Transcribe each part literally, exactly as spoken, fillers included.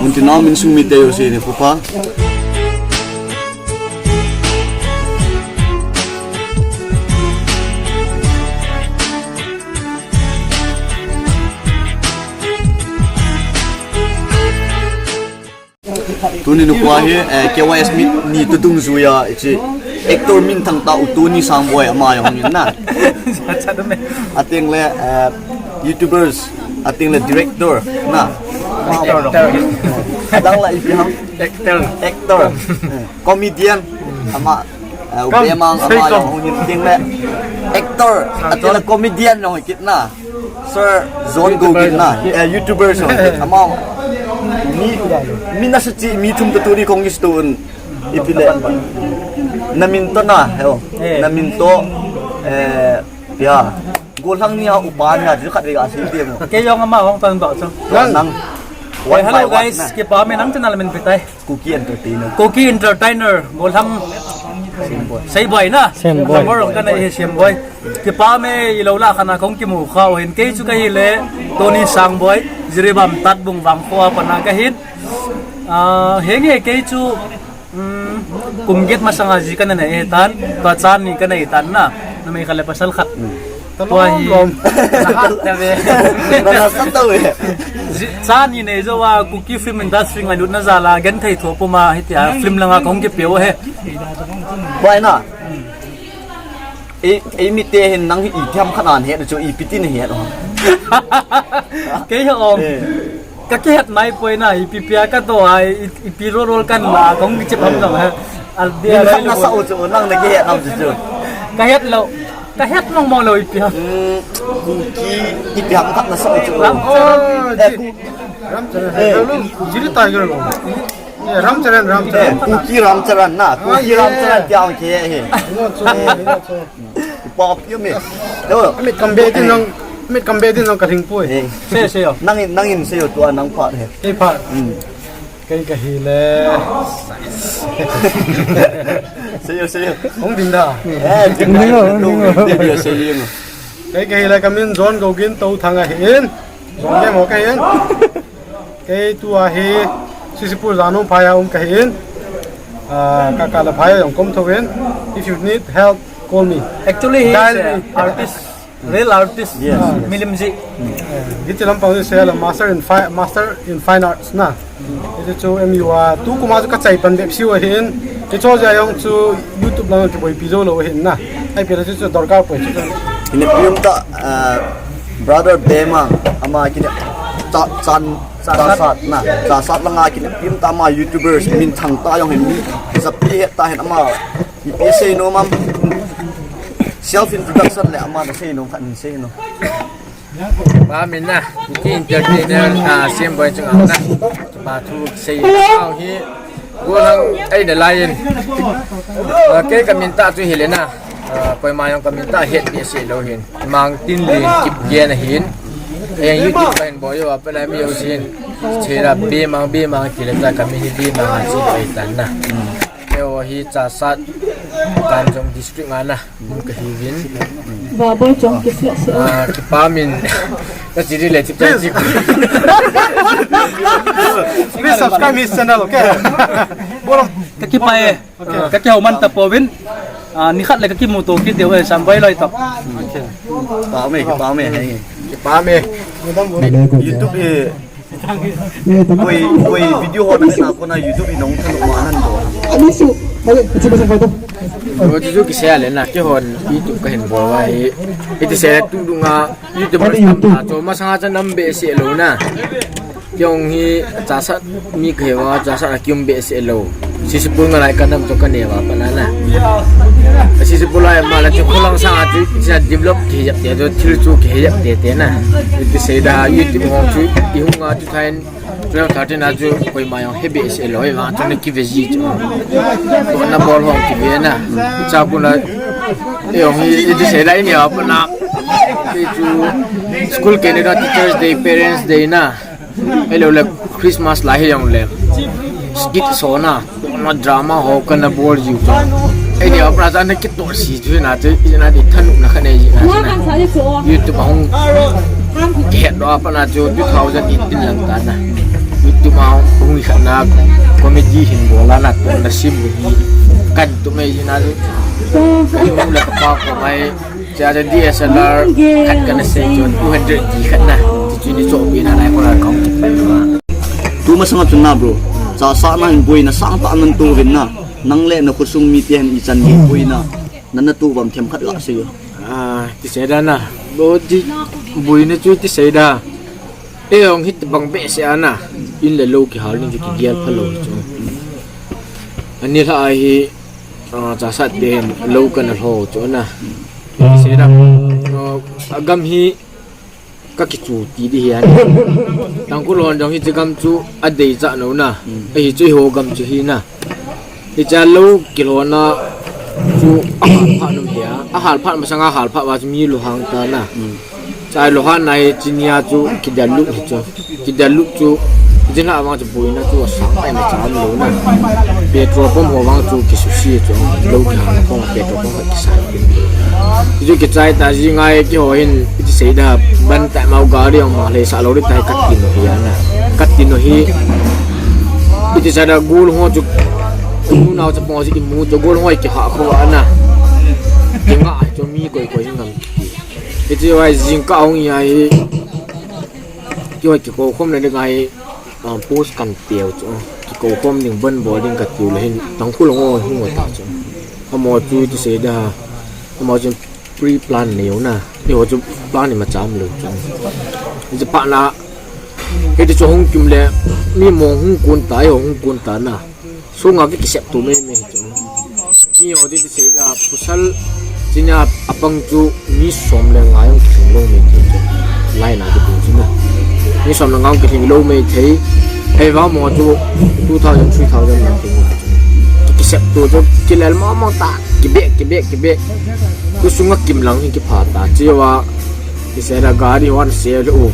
Muntinam insung mite jouse nikho pha. Tuni nikho hi, eh, K Y S meet ni toh dungjuiya, hiche actor minthang tah u Tony Sangboi ama jong in na. Ateng le, eh, YouTubers, ateng le director na. Actor. Adang la ipi ham? Actor. Actor. Comedian. Ama, eh, u Bemang ama jong hung hin, ateng le actor, ateng le comedian jong hi kit na. Sir John Gogin na, eh, YouTuber jong hi kit. Ama mi, mi nasa chi, mi thum toh tuni kong is tun. Ipi le. Na min toh na, heo. Eh. Na min toh, eh, pia. Golhang ni a upa ni a, chu khat vei a sei ti mo. Kei jong ama hung tan ba chu. Nang. Nang. Hey, hello guys, kipah e nang channel min pi tai. Kuki Entertainer. Kuki Entertainer, Golhang. Semboi. Seiboi na. Semboi. Number one kana hi Semboi. Kipah e, ilou lah khana kong kimu khah u hin, kei chu kahi le Tony Sangboi, Jiribam Tatbung Vangkho a pat na kahin. Ah, henge kei chu, um, kum get masanga ji kana nei tan, tua chan ni kana nei tan na, numei khat le pasal khat. Tua hi. Lom. Nasa tau e. Ji-, chan ni nei jou a Kuki film industry ngailutna jal a genthei tho puma hitia film langa kong kipe u hi. Boi na. Ei, ei mite hin nang hi itiham khat nahet chu, ipi tin nahet u. Kei hi ong. Eh. Ka kihet mai poi na, ipi pia ka to a, i, ipi rol rol kan la, kong kichep ham jong ha. Al dia min khat nasa u chu, nang na kihet ham chu chu. Ka het lou. Ka het mong mong lou ipi ham. Hmm, Kuki, ipi ham khat nasa u chu. Ram, oh, eh, ji-, Ku-, Ramcharan. Eh. Jiri Tiger lo. Eh, Ramcharan, Ramcharan. Eh, Kuki Ramcharan na. Ah, Kuki Ramcharan tiang ke he. Ino chu, ino chu. Ipa piu me. Amit kambe din nang, amit kambe din nang karing pui. Eh. Sei, sei yo. Nangin, nangin sei yo tua nang phat he. Kei phat. Hmm. Kei kahi le. Sei yo, sei yo. Hung ding da. Eh, ding da. Ding da, ding da. Ding da, sei yo. Kei kahi le kamin John Gogin Touthang ahin. John ke mo kahin. Kei tua hi Sisipur Janung phai a um kahin. Ah, ka kala phai a jong kom thou in. If you need help, call me. Actually, he is a artist, real artist. Yes, yes. Milim ji. Eh, hiche lampang hi sei a master in fi-, master in fine arts na. Hiche chu M U a, tu kum a chu ka chai pan bep siu ahin. Hiche chu jong chu YouTube lang kiboipi jou lou ahin na. Ahi pela chu chu dorkar poi chu. Kine pium ta, ah, brother Bemang, ama kine cha-, chan Chasat na, Chasat langa kine pium ta ama YouTubers minthang ta jong hin mi, japi het ta hin ama, ipi sei nom am, self introduction le ama na sei nom khat sei nom. Ba min na, Kuki Entertainer, ah, Semboi chunga na, ba thu sei nom hi, Golhang ei na lai in. Ah, kei kamin ta chu hi le na. Ah, koima jong kamin ta het behseh lou hin. Mang Tinlen Kipgen ahin. Eh, YouTube kahin bol u a, pela mi jousen. Chera Bemang, Bemang kile ta kamin hi Bemang a chi pai tan na. Keiho hi Chasat, Kamjong District a na. Mun kahi uvin. Ba boi chong kisia sia. Ah, kipa min. Ka chi ri le chi pai chi. Please subscribe his channel, okay? Bolo. Ka kipa e. Okay. Ka kihou man ta pouvin. Ah, nikhat le ka kimuto kit diu e, Samboi loi toh. Okay. Kipa me, kipa me, hei. Kipa me. YouTube hi, koi, koi video ho na sa ko na YouTube hi nong thanop ma nan do. Ani su, hei, kichi ba sa photo. Ro ju ju kisei le na, keihon YouTube kahin bol uva hi. Iti sei tu dunga YouTube. Ani YouTube. Chom masanga chan um behseh lou na. Kei jong hi Chasat mi kahi uva, Chasat a kium behseh lou. Sisipur ngalai kanam chu kanei uva pat na. Sisipur lai ma la chu kholang sanga chu, chu develop kihe jep te, chu thil chu kihe jep tete na. Iti sei da, YouTube hung chu, i hung a chu thain, twelve thirteen a chu koima jong he behseh lou, hi vang chu na kive ji chu. Ko na bol hung kive na. Cha ku na, i jong hi, iti sei da i neo pat na. Kei chu school kei ni da Teachers Day, Parents Day na. Hello le Christmas lai hi jong le. Skit so na, na drama ho kana bol jiu. Ei ni opera sa na kito si ju na te, na di thanop na kanei ji na. YouTube hung het do apa na chu two thousand eighteen lang ta na. Tuma hung khat na comedy hin bol a na tuna sim hi kan tu mai hin a lu. Kan tu la ka pa ko mai. Cha cha D S L R khat kana sei chu two hundred D khat na. Chu ni cho pi na lai ko la kong. Tu masanga chu na bro. Cha sa na hin boina sang ta nan tu vin na. Nang le na khosung mite hin ichan boina. Nana tu vam them khat la sei. Ah, ti sei da na. Bo ti boina chu ti sei da. Ei hung hiti bang behseh a na, in le lou kihal ding chu kigel pha lou chu. Ani lha a hi, ah, chasat te hin lou kana lho chu na. Sei da, ah, a gam hi ka kichu ti di hi a na. Tangkhul hon jong hiche gam chu a dei cha no na. Ahi chu eiho gam chu hi na. Hicha lou kilhona chu a hal phat nom hi a, a hal phat masanga hal phat va chu mi luhang ta na. Chai luhan na hi chinia chu kidel lut hi chu. Kidel lut chu jin ha vang chu boina chu asang pai ma cham lou na. Petrol pump ho vang chu kisusi chu lou kihal na kong petrol pump ho kisai. Chu kichai ta ji ngai kiho hin iti sei da ban ta mau gari ang ma le sa lou ri tai ka tin hi a na. Ka tin hi iti sei da gul ho chu Imu nau chapang chu imu chu gol hoi kihah kho a na. Kinga chu mi koi koi ngam. Hiche vai jingkah hung hi a hi. Kihoi kikou khom le ding a hi. Ah, post kan teu chu. Kikou khom ding ban bol ding ka tiu le hin Tangkhul ngo hung ta chu. Amaho chu ti sei da. Amaho chu pre-plan nei u na. Eiho chu plan nei ma cham lou chu. Hiche phat na. Hiti chu hung kim le mi mong hung kun ta, eiho hung kun ta na. Sunga ki kisep tu mei mei chu. Mi ho ti ti sei da pasal chinia apang chu mi som le nga jong kilhing lou mei thei chu. Lai na ki tu chu na. Mi som le nga jong kilhing lou mei thei. Hei va mo chu two thousand, three thousand na thei. Ki kisep tu chu kilel mo mo ta. Kibe, kibe, kibe. Tu sunga kim lang hi kipha ta. Chi va ki sei da gari hon sei le u.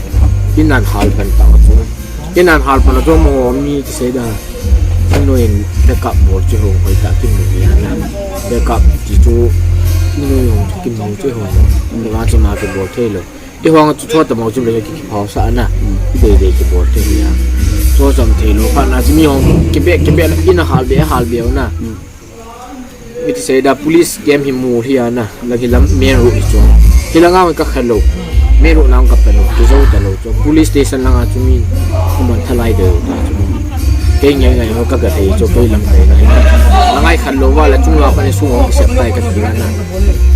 In an hal pen ta chu. Kenan hal pan a chu mo mi ti sei da. Chingno in backup bol chu hung hoi ta kin mu hi a na. Backup ti chu chingno in hung kin mu chu hung. Ni ma chu ma ki bol thei lou. I hung chu chua ta mo chu le ki phau sa na. I dei dei ki bol thei hi a. Chua chom thei lou phat na chu mi hung ki be ki be in a hal be hal be na. Iti sei da police camp hi mu hi a na, lang hi lam main road hi chu. Hi langa ka kha lou. Main road lang ka pe lou, ki jou ta lou chu. Police station langa chu mi kuman thalai de ta chu. Kei ngai ngai ho ka ga thei chu, kei lam kai na. Langai kha lou va la chung la pa ni sung ho ki sep tai ka ti na.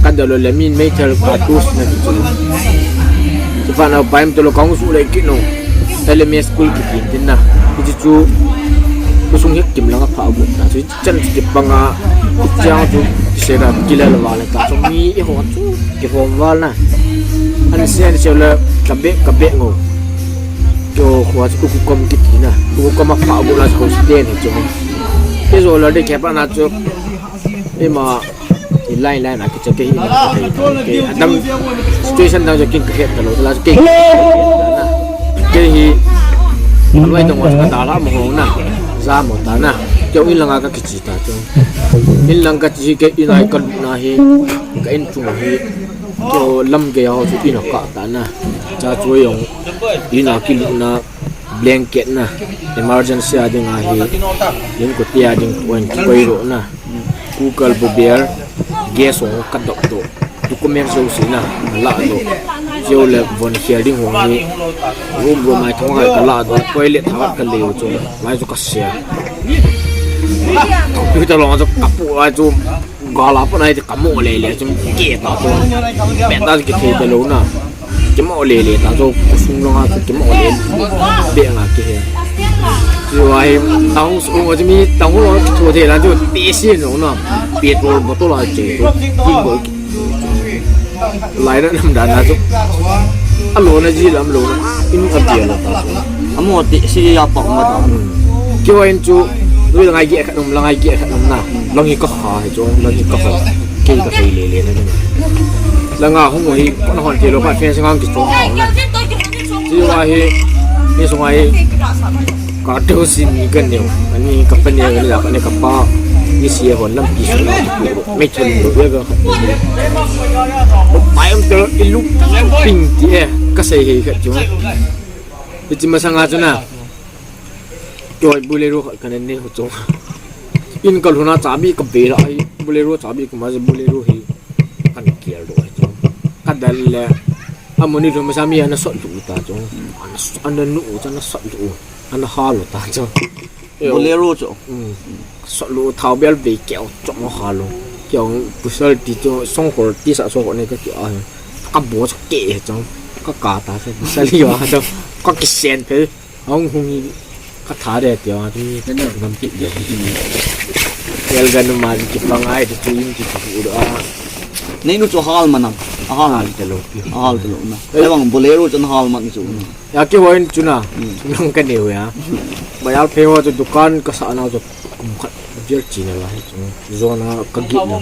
Ka da lou le min mei thel ka tus na ki chu. Chu pa na pai mi to lou ka hung su le ki no. L M S school ki tin tin na. Ki chu. Ku sung hek kim langa pha bu ta chu. Chan chu kipanga, chang chu kisei da kilel val ta chu mi i ho chu kihom val na. An se an se le ka be ka be ngo. Kyo khwa chu ku kom kiti na. Ku kom a pha bu la chu si den chu. Ke zo la de ke pa na chu. Ema i line line a kicha ke hi na ke adam situation dang jo kin ka het ta lou la ke. Ke hi. Alwai dong wa ka da la mo ho na. Za mo ta na. Ke in langa ka kichi ta chu. In lang ka chi ke in ai ka na hi. Ka in chung hi. Ko lam ke ya ho chu in ka ta na. Cha chu yong. In a ki lu na blanket na. Emergency a ding a hi. In ko ti a ding point koi ro na. Kukal bu ber, gas ho ka dok do. Document jouse na, la do. Jio le von share ding ho ni. Room room ai thong ai ka la do. Toilet tha ka leo chu. Lai chu ka share. Computer long chu ka pu ai chu. Gala pa nai ka mo le le chu. Ke ta chu. Be ta ki the ta lo na. Kimo le le ta chu kusung long a chu kimo le le nga ki he. Chu ai tang su ngo mi tang lo chu the la chu te si no na. Petrol bottle a che chu. Ki bol ki. Lai na nam da na chu. A lo na ji lam lo na. In a dia la ta chu. Amo te si ya pa ma ta. Ki wa in chu. Lui la ngai ge kha nom la ngai ge kha nom na. Lang hi ka kha he chu. Lang hi ka kha. Kei ka thei le le na ni. Langa hung hi, kona hon thei lou, ka fence ngang kichom hon na. Chi wa hi, ni sunga hi, ka teu sin ni ka neu. Ani ka pa neu ni la ka ni ka pa, ni si hon lam ki su na. Me thon lo ya ga. Mai am teu i lu ping ti e, ka sei he ka chu. Ichi masanga chu na. Choi Bolero khat kana nei ho chu. In kalhun a chabi kave la ai Bolero chabi kama je Bolero hi kana kial doh ai chu. Kadal le amuni lhun masa mi ana sot lhu ta chu. Ana s- ana nu chu ana sot lhu. Ana hal lhu ta chu. Bolero chu. Sot lhu thao bel ve keu chu mo hal lhu. Keu pusal ti chu song hol ti sa so ko ne ka ki a. Ka bo chu ke chu. Ka ka ta chu. Sali wa chu. Ka kisen phe. Hung hung hi ka tha de tia tu ni ka nam kit de. Tel gan ma ki pangai de tu in ki tu do a. Nei nu chu hal manam. Ahal. Hal te lo pi. Ahal te lo na. Ai bang Bolero chu hal man chu. Ya ki hoin chu na. Nang ka neu ya. Ba yal phe ho chu dukan ka sa na chu kum khat. Jel chi na la. Zona ka gi na.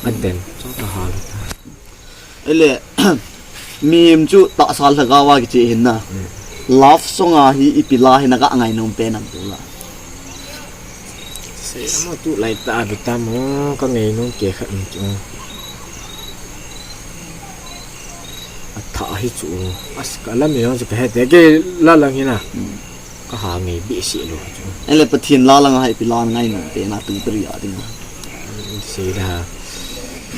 An ten. Sa ka hal. Ele, mim chu tahsa lhagao a kiche hin na. Love song a hi ipi la hi na ka ngai nom pe nam tu la. Se ama tu lai ta bi ta mo ka ngai nom ke khat ni chu. A tha hi chu. As ka la mi yong chu ka he te ke la lang hi na. Ka ha ngei behseh lou chu. Ele Pathen la langa hai pi la ngai nom pe na tu tari a ding. Sei da.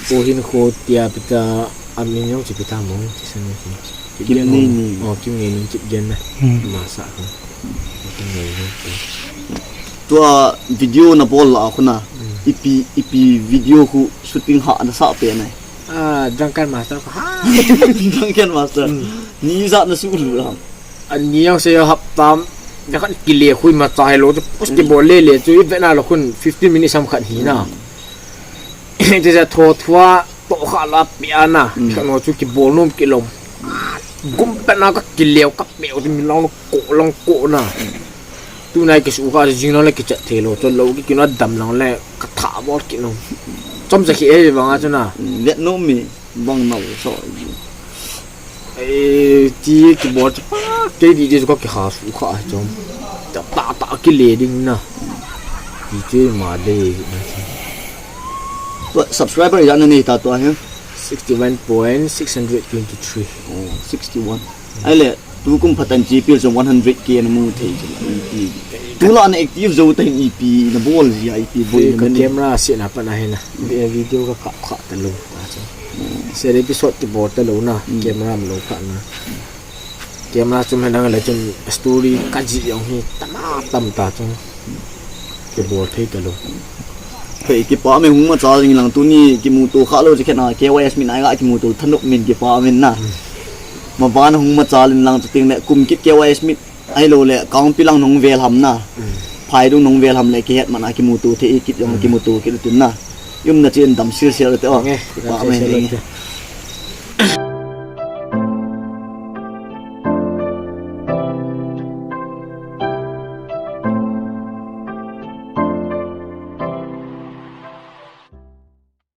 Ko hin kho tia pita amin yong chi pita mo chi san ni. Kim ni ni. Oh, Kim ni ni Kipgen na. Ma sa ko. Kim ni ni. Tua video na bol la khu na. Ipi ipi video khu shooting ha na sa pe na. Ah, Drunken Master ko ha. Drunken Master. Ni za na su lu la. Ani yang se hap tam. Da khat kile khui ma cha hello chu post ki bol le le chu i ve na lo khun fifteen minutes sam khat hi na. Te ja tho thua to kha la pi ana. Khat no chu ki bol nom ki lom. Gum pe na ka kile ka pe u mi long ko long ko na. Tu nai ki su ka jing long le ki chat the lo to lo ki ki na dam long le ka tha bol ki nom. Chom ja khi e vang a chu na. Vet nom mi. Bang nau so. Eh, ti ki bol chu pa, ke di di ko ki ha su kha chom. Ta ta ta ki le ding na. Ti che ma de na. But subscriber ya na nei ta to he. Sixty-one point six hundred twenty-three. Oh, sixty-one. Ai le, tu kum phatan chi pil chom one hundred K na mu thei chu. Ipi. Tu la na active zo ta hin ipi na bol ji ipi bol Ka na ni. Camera se na pa na he na. Video ka kap kha ta lo. Seri episode ki bol ta lo na, camera am lo kha na. Camera chum he nang le chun story ka ji yong hi tama tam ta chung. Ki bol thei ta lo. Hei, kipa me hung ma cha jing lang tu ni ki mu tu kha lo chi khe na, K Y S min ai ga ki mu tu thanop min kipa min na. Ma ban hung ma cha lin lang tu ting le kum kit K Y S min ai lo le kong pi lang nong vel ham na. Phai dung nong vel ham le ki het ma na ki mu tu thei kit yong ki mu tu kit tu na. Yum na chen dam sil sil te o. Nge, pa dam me sil sil nge. Te.